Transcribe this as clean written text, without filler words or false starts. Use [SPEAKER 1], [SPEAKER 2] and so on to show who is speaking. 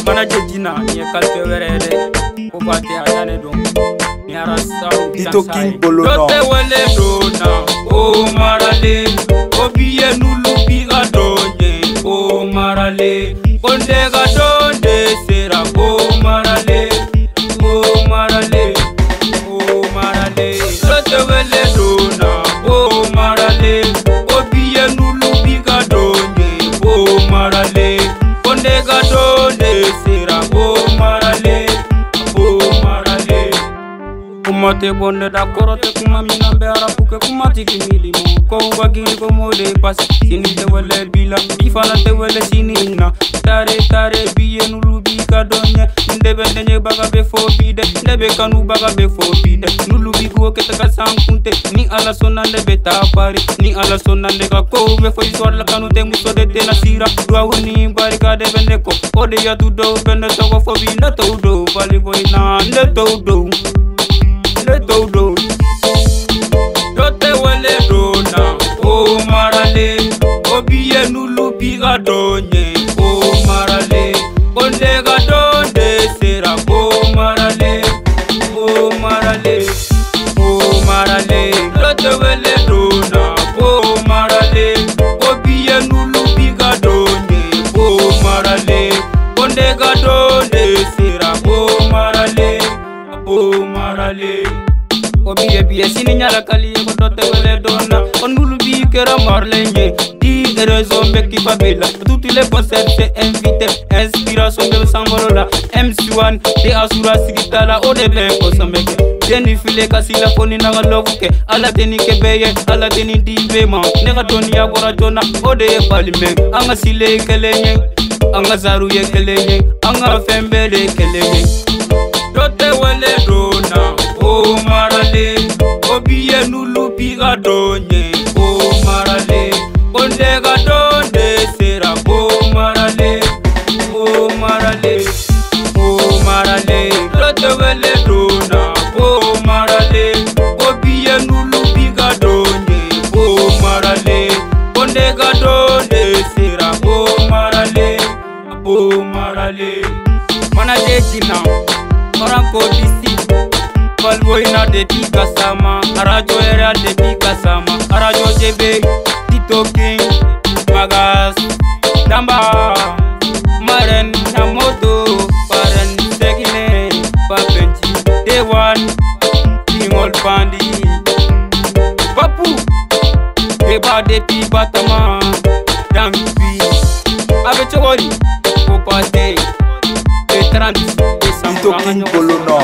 [SPEAKER 1] Manager Dina ni ye qualité wɛrɛ ye dɛ ko ba tɛ a y'ale dɔn ni arasaw
[SPEAKER 2] Tito King Bolo
[SPEAKER 1] dɔ tɛ wele donna o marale o bi ye n'olu bi ka dɔn ye o marale ko ne ka dɔn de sera o marale o marale o marale dɔ tɛ wele donna o marale o bi ye n'olu bi ka dɔn ye o marale ko ne ka dɔn de sera o marale o marale. Kuma tɛ bɔ ne da kɔrɔ tɛ kuma min na n bɛ arabu kɛ kuma tigi milimo kow ka girin ko mo de pasi sini tɛ wele bi la bi fana tɛ wele sini na tare tare bi ye n'olu bi ka dɔn ɲɛ n de bɛ nɛɲɛbaga bɛ fɔ bi dɛ ne bɛ kanubaga bɛ fɔ bi dɛ n'olu bi ko kɛ taga san kun tɛ ni Ala sɔnna ne bɛ taa Paris ni Ala sɔnna ne ka kow bɛ fɔ histoire la kanu tɛ muso de tɛna sira duwawu ni barika de bɛ ne kɔ o de y'a to dɔw bɛ ne tɔgɔ fɔ bi ne t'o dɔn bali bɔ in na ne t'o dɔn. Ne t'o dɔn. Dɔ tɛ wele donna o marale o bi ye n'olu bi ka dɔn ye o marale ko ne ka dɔn de sera o marale o marale o marale. Dɔ tɛ wele donna o marale o bi ye n'olu bi ka dɔn ye o marale ko ne ka dɔn de sera o marale o marale. O bi ye bi ye sini ɲalakali ye ko dɔ tɛ wele donna ko n'olu bi kɛra maralen ye di raison bɛ kiba bɛ la toutes les concepts c'est invité inspiration bɛ sankɔrɔ la MC1 de asura sigi t'a la o de bɛ kɔsɔn bɛ kɛ den ni file ka si la fo ni na ka love kɛ Ala tɛ nin kɛ bɛɛ ye Ala tɛ nin di bɛɛ ma ne ka dɔnniya bɔra joona o de ye balimɛ an ka sile ye kelen ye an ka zaru ye kelen ye an ka fɛn bɛɛ de ye kelen ye. Dɔ tɛ wele donna o marale o bi ye n'olu bi ka dɔn ye o marale ko ne ka dɔn de sera o marale o marale o marale. Dɔ tɛ wele donna o marale o bi ye n'olu bi ka dɔn ye o marale ko ne ka dɔn de sera o marale o marale. Manager Dina Franco DC Balboina depuis Gassama Radio RA depuis Gassama Radio JB Tito King Magas Damba Maren Namoto Paren Segine Papenji Dewan King Pandi Papu Deba depuis Batama Dampi Avec Chogori Popate 30
[SPEAKER 2] Tito King Bolo Nord.